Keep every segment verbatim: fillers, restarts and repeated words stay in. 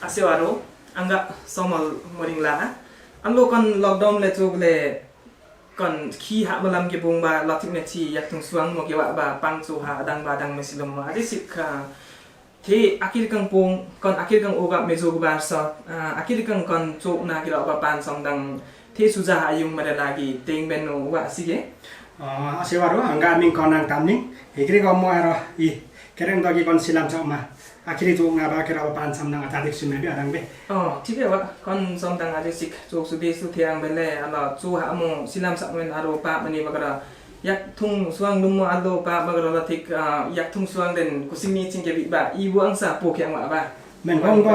Asewa ro, angga somal moring la. Alo kon lockdown le chuk le kon khi ha malam ke bung ba latik ne chi yak thung suang mo ke wa ba pang chu ha dang ba dang me silom mo. Adi sik ka the akir kang pung kon akir kang oga me jog bar sa, ah, akir kang kon chuk na kira ba pan song dang the suja ha yung mare lagi ting ben no wa sige. Ah, asewa ro, angga ming kon nang tam ning. Hikri ko mo aro i kereng dogi kon silam sa ma. Akiri tu nga ba kira ba pan sam nang ata dik sum bi adang be. Oh, thik he wa, kon som dang aje sik, chuk su de su thiang be le, ala chu ha mo silam sak men aro pa mani ba kara. Yak thung suang dum mo alo pa ba kara latik, ah, yak thung suang den kusing ni ching ke bi ba, i buang sa po kyang wa ba. Men kon ko,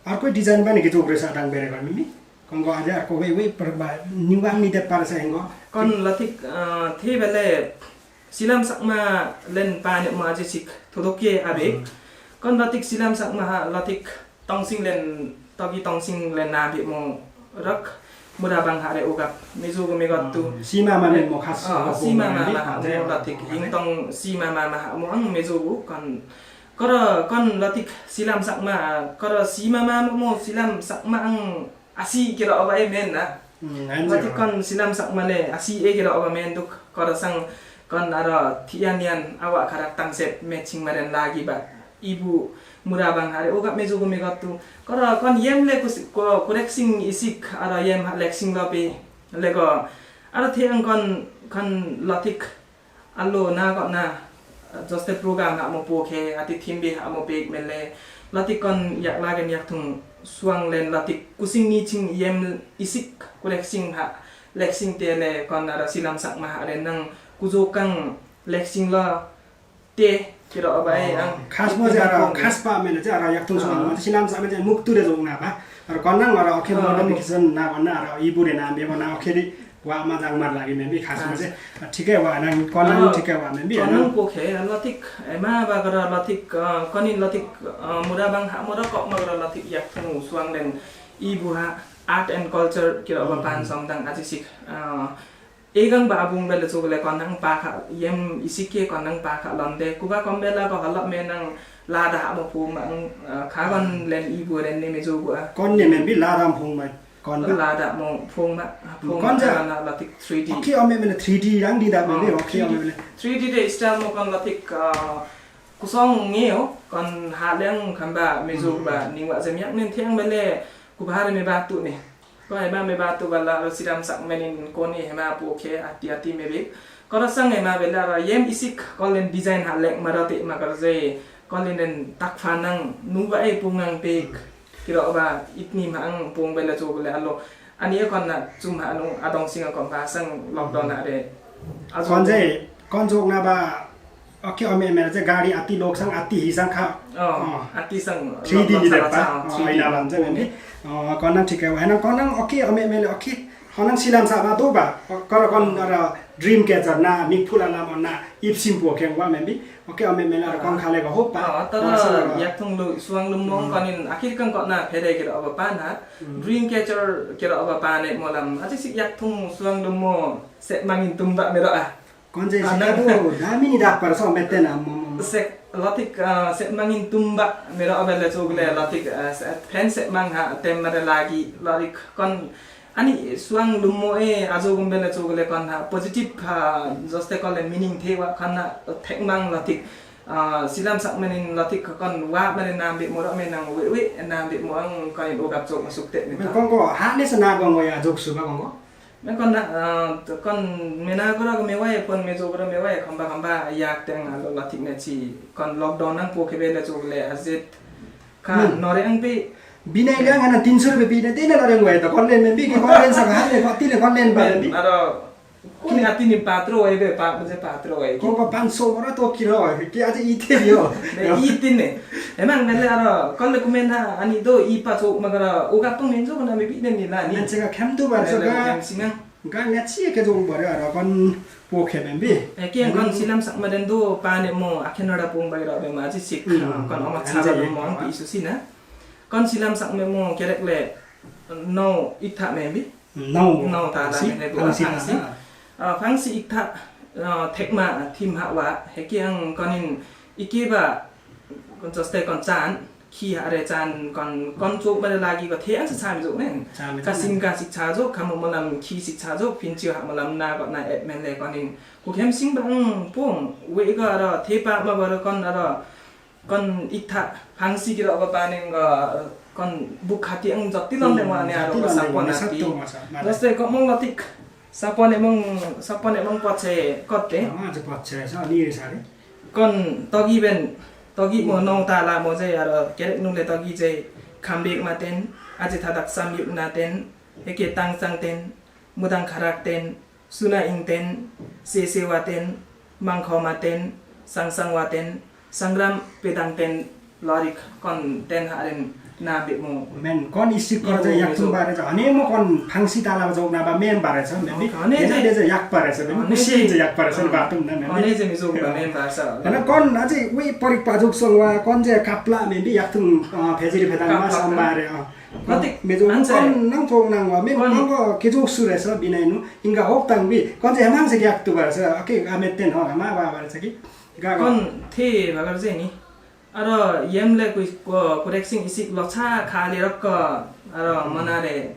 ar koi design ba ni ki chuk re sa dang be re ba mi. Kon ko aja ar ko we we per ba, ni wa mi de par sa ngo. Kon latik, ah, the be le, Silam sakma len pa ne ma je sik, thodok ke abe. Hmm. Kon latik silam sakma ha, latik tongsing len, togi tongsing len na be mo rak, mura bang ha re ogap, mezu go megot tu. Hmm. Sima ma men mo khas, ah, ko sima ma ma ha, mo latik, hing tong sima ma ma ha, mo ang mezu go, kon, koro, kon latik silam sakma, koro sima ma mo silam sakma ang asi kira oba e men na. Hmm, latik kon silam sakma le, asi e kira oba men duk, koro sang kon aro thian yan awa karak tang sep matching maren lagi ba. Ibu mura bang hare, oga mezu go megot tu. Koro kon yem le kus-, ko, kureksing isik aro yem ha leksing lopi. Lego, aro thiang kon, kon latik Alo na ko na, eh, joste program ha mo po ke, ati thim bi ha mo pe mele, latik kon yak lagen yak thung suang len latik kusing ni ching yem isik ku leksing ha, leksing te le kon ara silam sakma ha ren nang kujo kang leksing lo te kiro abai ang. Khas mo jara, khas pa mele jara yak thung suang mo silam sakma je muk tu re jong na ba. Ara kon nang ara okhe modification na ko na ara ibu re na be mo na okhe di. Wa ma jang mar lagi membi khas ma je. Thik he wa nang, kon nang thik he wa membi. Kon nang po ke, latik, ema ba gara latik, eh, konin latik, eh, mura bang ha mura kok ma gara latik yak thung suang den ibu ha art and culture kiro ba pan song dang aji sik. Eh, egang ba abung bele chuk le kon nang pa kha, yem isik ke kon nang pa kha lon de. Kuba kon bela ko halap me nang lada ha mo pu ma, eh, kha kon len ibu ren ne me jo gua. Kon ne membi lada pu ma. Kon ba? Lada mo phung ma, phung kon ma ja. Na latik three D. Okhe ome mele three D yang di da mele, okhe ome mele. Three D de style mo kon latik, ah, kusong ngeo, kon ha leng kan ba mezu ba ningwa jemyak nen thiang mele kubhar me batu ne. Ko eba me batu bala siram sak menin koni hema pu ke ati ati me bik. Koro sang ema bela ra yem isik kon len design ha lek marati ma kar je kon len tak fanang nu ba e pungang pek. Kiro ba itni ma ang pung bela jo bela alo. Ani e kon na chum ha anu adong singa kon ba sang lockdown ha de. Kon je, kon jo nga ba, okhe ome mele je gari ati lok sang ati hi sang kha. Oh, ati sang three D ni de pa. Oh, ina lam je ni. Oh, kon nang thik he wa. Nang kon nang okhe ome mele okhe. Kon nang silam sa ba do ba. Koro kon ara dream catcher na mi phula lam na ip sim po keng wa membi. Okhe ome mele ara kon khale ko hop pa. Ah, tara yak thung lu suang lum mong konin akhir kan kon na phere kira oba pa na. Dream catcher kira oba pa ne molam. Aji sik yak thung suang lum mo set mangin tum ba mero ah. Kon je sik adu dami ni dak par so mete na mo mo. Set latik, ah, set mangin tum ba mero oba le chuk le latik, ah, set, pen set mang ha tem mare lagi latik kon Ani suang lum mo e ajo gum bela chuk le kon ha positive ha joste kon le meaning the wa kon ha thek mang latik, ah, silam sak menin latik kon wa mane nam bi mo ro me nang we we nam bi mo ang kon o gap chok masuk te me. Kon ko ha ne sa na kon ko ya jok su ba kon ko. Me kon na, ah, kon me na ko ra ko me wa e kon me jok ra me wa e kon ba kon ba yak teng alo latik ne chi kon lockdown nang po ke bela chuk le azet Ka, nore ang pe. Bina ilang ana tinso rupiya bina, tina loreng wai to, kon len membi, ki kon len sa ka, le, ti le kon len ba membi. Aro, kuni ati ni patro wai be, pa, mujhe patro wai. Kon ko panso mora to kiro wai, ki aja ite yo. Be ite ne. Emang mele aro, kon le kumena, ani do, i pa so, magara, uga pang menjo, kona me bina ni la ni. Nan sega kem tu bar so ka. Kem singang. Ga ngat si ke jong bare ara kon po ke membi. E ke kon silam sak maden do pa ne mo aken ra pong bai ra be ma ji sik kon oma cha la mo ang pi su sina. Kon silam sak me mo kerek le no itha membi. No. No ta la me ne do pang si. Pang si itha thek ma thim ha wa he ke ang konin ike ba kon joste kon chan. Khi hare chan kon, kon chok mare lagi ko the ang sa cham jok nen. Cham jok nen. Kasin kasik cha jok, kamu malam khisik cha jok, pinchiu ha malam na ko na et men le konin. Ku khem sing bang pung, we ko aro, the pa ma ko aro kon aro, kon itha, phangsi kiro ko panen ko, kon buk hati ang jok ti lon de ma ne aro, jok ti lon de sapon ma ne ati. Sapon ma sa, ma ne. Doste ko mong lotik. Sapon emong, sapon emong poche kote. Ama je poche, sa ni re sari. Kon togi ben, togi mo nong tala mo je aro kerek nung le togi je khambik maten, aje thadak samyuk naten, eke tangsang ten, mudang kharak ten, suna ing ten, sesewa ten, mangkho maten, sangsang waten, sangram pedang ten, lorik kon ten haren na be mo. Men kon isik kor je yaktung bare je. Ane mo kon phangsi tala jok na ba men bare je. Men bi ane je yak bare je. Men kusi je yak bare je ba tum na men bi. Ane je mi jok ba men bare je. Ane kon aje we porik pa jok song wa kon je kapla men bi yaktung phejiri phedang ma sam bare. Lotik me jok kon nang jok nang wa men kon ko ke jok sure sa binai nu inga hok tang bi kon je mang se yaktu bare je. Ake amet ten ho ma ba bare je ki. Kon the bagar je ni. Aro yem le ku, ku, kureksing isik locha khali rok ko, aro mana re,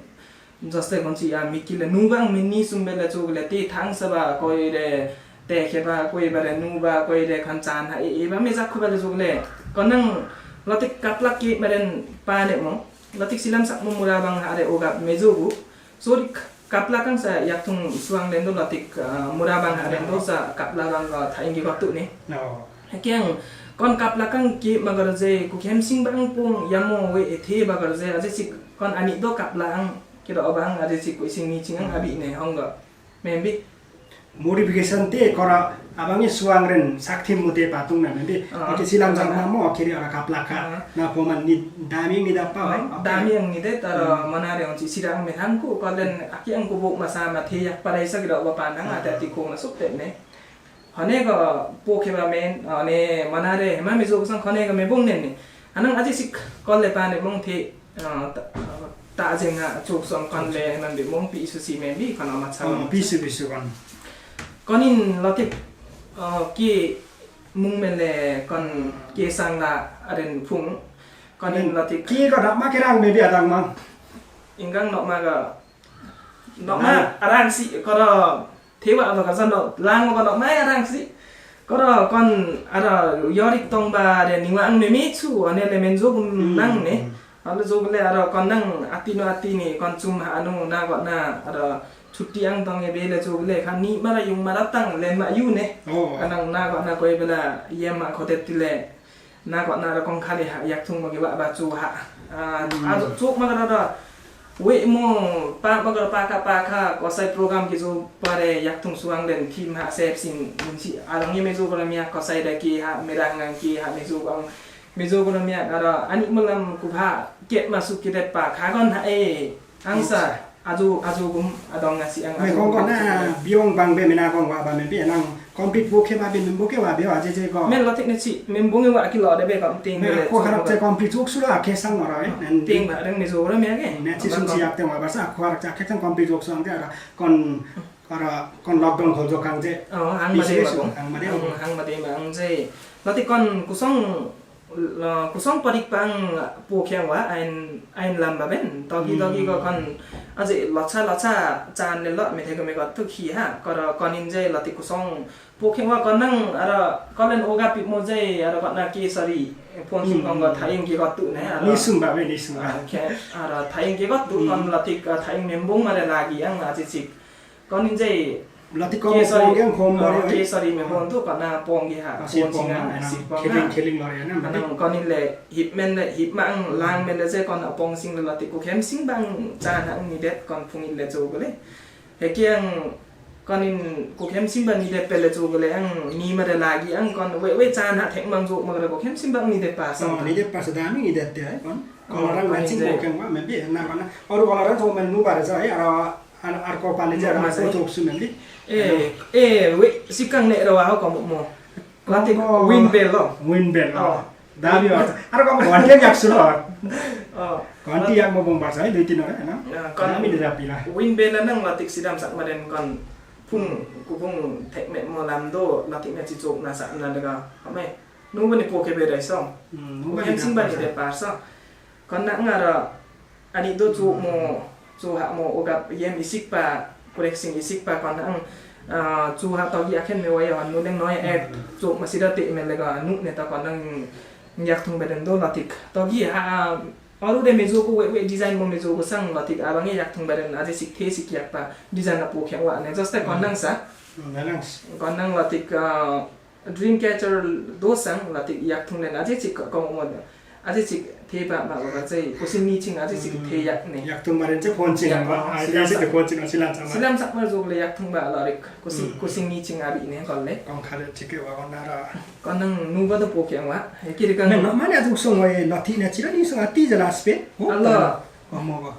joste konchi ya miki le, nu bang mini sumbe le chuk le, ti thang sa ba, koi re, te khe ba, koi ba re, nu ba, koi re, khan chan ha, e, e ba, me jak khu ba le chuk le, kon nang lotik kaplak ki maren pa ne mo, lotik silam sak mo mura bang ha re, ogap me jogu, Sori k-, kapla kang sa yaktung suang lendo lotik, ah, mura bang ha lendo sa kapla bang, ah, thaing ki kotu ni. Oh. Hakyang kon kapla kang ki magar je ku khem sing bang pung yamo we ethe bagar je aje sik kon ani do kapla ang kiro bang aje sik ku sing ni chingang abi ne hong ga. Membi. Modification te kora abangi suang ren sakthim mute patung na membi. Ah, oke silam ah, sama mo kiri ora kapla ka. Ah. Na poman ni dami ni dapa, oh, oke. Dami ang ni de taro mana re onchi sirang me hangku kolen aki ang ku buk masa ma the yak parai sa kira wa panang ate ati ko na suk te ne. Hane ko po ke ba men, hane mana re ma me zo sang hane ko me bung ne ne. Anang aji sik kol le pa ne bung the. Ah, ta, ta jeng ha chuk song kon le man bi mong pi su si me bi kon ma cha. Oh, pi su, pi su kon. Kon in lotik, ah, ki mung men le kon ke sang la aren phung. Kon in lotik. Ki ko da ma ke rang me bi adang mang. Inggang nok ma ga. Nok ma arang si ko ro Thewa aba ka sa no, lang ko no mai arang si. Koro kon ara yorik tong ba de niwa ang me me chu, ane le men jog nang ne. Ala jog le ara kon nang ati no ati ni kon chum ha anu na ko na ara chutti ang tong e be le jog le khan ni mara yung mara tang le ma yu ne. Oh. Kanang na ko na koi bela yem ma khote ti le. Na ko na ra kong khali ha yaktung mo ki wa ba chu ha. Ah, a chu ma ka ra ra. We mo pa ma ka ra pa ka pa ka ko sai program ki chu pare yaktung suang den thim ha sep sin mun si. A lang ye me chu ko ra mi ko sai da ki ha me rang ngang ki ha me chu ko me chu ko ra mi ka ra ani mo lam ku pha ke ma su ki de pa ka kon ha e. Ang sa. Aju, aju gum adong nasi ang me aju kong kong gum na biong bang be mena kong wa ba me bi nang complete bu ke ba be mem bu ke wa be wa je je ko. Men lotik ne si, mem bu nge wa ki lo de be ko ting me le ko harap je complete juk sura ke sang ora e. Ting ba reng me jura me ke. Ne si sun si yak te wa ba sa ko harap ja ke sang complete juk sang ja ra kon, ara kon lockdown khol jo kang je. Oh, ang ma de ba kong. Ang ma de. Ang ma de ba ang je. Lotik kon kusong Lo, kusong parik pang pu khyang wa ain, ain lam ba ben. Togi, togi ko kon aje locha, locha chan le lo me the ko me ko tu khi ha. Ko ro kon in je lo ti kusong pu khyang wa kon nang ara kon len oga pi mo je ara kon na ki sari. Pon sing kong ko thaing ki ko tu ne ara. Ni sum ba be, ni sum ba. Ara thaing ki ko tu kon lo ti ka thaing membung mare lagi ang aje sik. Kon in je lo ti ko ke sari, pong yang khom mare, ke sari me bon tu kon na pong ki ha, pon sing na, sik pong na. Kheling, kheling mare na. Anang kon in le hip men le, hip ma ang lang men le je kon na pong sing le lo ti ku khem sing bang cha na ang ni det kon phung in le chu ko le. He ki ang kon in ku khem sing bang ni det pe le chu ko le ang ni mare lagi ang kon we, we cha na thek mang chu ma le ku khem sing bang ni det pa sa. Oh, ni det pa sa da mi ni det te ai kon. Kon rang na sing ko khem ma men bi na kon na. Or kon rang chu men nu ba re sa ai ara Ar, ar ko pale je, ar ko chok su men di. Eh, eh, we, sikang ne rawa ho ko mo. Lati wind bell lo. Wind bell lo. Da bi wa. Ar ko mo wanti yak su lo. Oh. Wanti yak mo bong ba sa, dui tin ora na. Kon mi de pila. Wind bell nang latik sidam sak maden kon. Pung, ku pung tek me mo lam do, latik me si chok na sa na daga. Ame. Nubo ni poke be rai so. Hmm, nubo ni poke be rai so. Kemsing bani de par so. Kon nang ara ani do chu mo, chu ha mo ogap yem isikpa, kurek sing isikpa kon nang, ah, chu ha togi aken me waya nu leng noya e, chu masira te me lega nu ne ta kon nang yak thung beden do latik. Togi ha, aru de me joku we, we design mo me joku sang latik abangi yak thung beden aje sik the sik yakpa design apu khe wa ne. Just kon nang sa. Hmm, nang sa. Kon nang latik, ah, Dreamcatcher do sang latik yak thung len aje chik ko mo. Aje chik the ba ba ba je kusing ni ching aje chik the yak ne. Yak thung ba ren je phone ching ba. Aje chik phone ching silam sak. Silam sak ma jok le yak thung ba larik kusing kusing ni ching abi ne kon le. Kon khale chik wa kon nara. Kon nang nubo do poke wa. He kiri kan. Men no mane ajuk song wa latik ne chira ni song ati je last pe. Allah.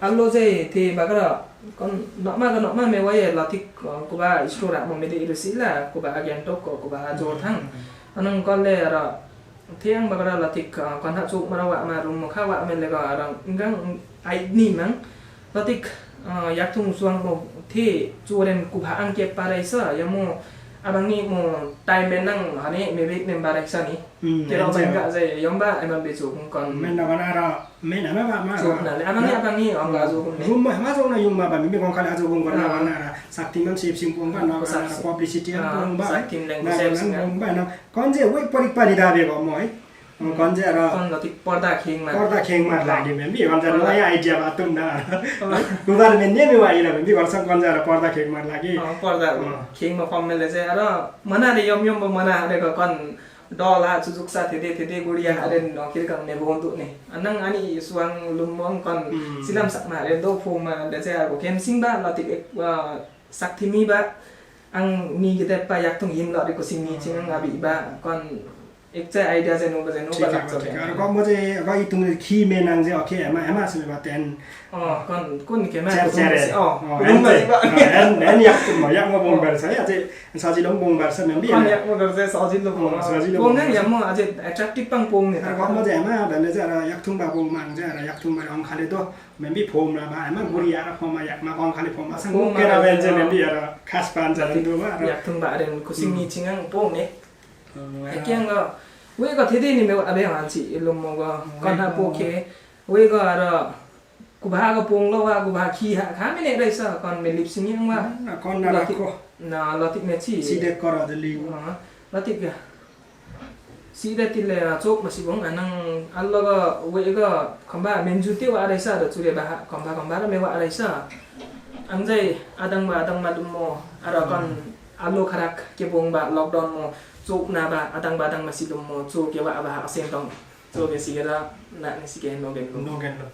Allo je the bakra kon nokma ka nokma me waye latik, uh, kuba istora mo me de iru sila kuba agent tok ko kuba jor thang. Anang kon le ara the ang bakra latik, uh, kon ha chuk mara wa ma rum mo kha wa me le ka ara ngang ai ni mang latik, uh, yak thung suang mo the churen kuba ang ke parai sa ya mo abangi mo time nang hane me bek nem barai sa ni. Hmm, kira men bang ka je yom ba eman be chuk kon. Men na bana ra men na ba ma. Chuk na le abangi abangi ong ka chuk ne. Yum ma ma chuk na yum ma ba mi kon kala chuk kon na bana ra. Sakti man sip sim kon ba na bana ra publicity an kon ba. Sakti leng na sip sim kon ba na. Kon je wek parik pani da be ko mo ai. Kon je ra. Kon latik porda khing ma. Porda khing ma lagi men bi kon je no ya idea ba tum na. Kubar men ne mi wa ira men bi kon sang kon je ra porda khing ma lagi. Porda khing ma pom me le je ara mana de yom yom ba mana de ko kon Dola chujuk sa thede thede guriya aren no kiri kan ne bondu ne. Anang ani suang lummong kon silam sak ma ren do phu ma da ja ko kemsing ba latik ek, ah, sak thimi ba ang ni gede pa yak thung him lo de kusing ni ching ang abi ba kon ek cha idea je no ba je no ba lak cho. Ko mo je ba itung khi me nang je okay ema ema se ba ten Oh, kon, kon ke ma. Cer, cer. Oh, en, en yak tum ma, yak ma bong bar sa, ya, je, saji long bong bar sa, men bi. Kon yak ma bar sa, saji long bong. Saji long bong. Bong ne, ya mo, aje attractive pang bong ne. Ko mo je ma, dan je ara yak tum ba bong mang je ara yak tum ba ong khale do, men bi phom la ba, ma guri ara phom ma yak ma ong khale phom ma. Sang ke ra ben je men bi ara khas pan ja do ba. Yak tum ba aren kusing ni chingang bong ne. Ekiang ga, we ga thede ni me abe han si, ilum mo ga, kon ha po ke, we ga ara, Kuba ha ka pung lo wa, kuba ha ki ha, ka me ne rai sa, kon me lip singing wa. Na kon na lati, ko. Na lati me chi. Si de kora de li. Ah, lati ga. Si de ti le a chok ma si bong, anang allo ga, we ga, kamba men ju te wa rai sa, da chu le ba ha, kamba, kamba ra me wa rai sa. Ang jai, adang ba, adang ma dum mo, ara kon, allo kharak ke bong ba, lockdown mo, chok na ba, adang ba, adang ma si dum mo, chok ke wa ba ha, sen tong. Chok ke si ke da, na ne si ke no gen lo. No gen lo.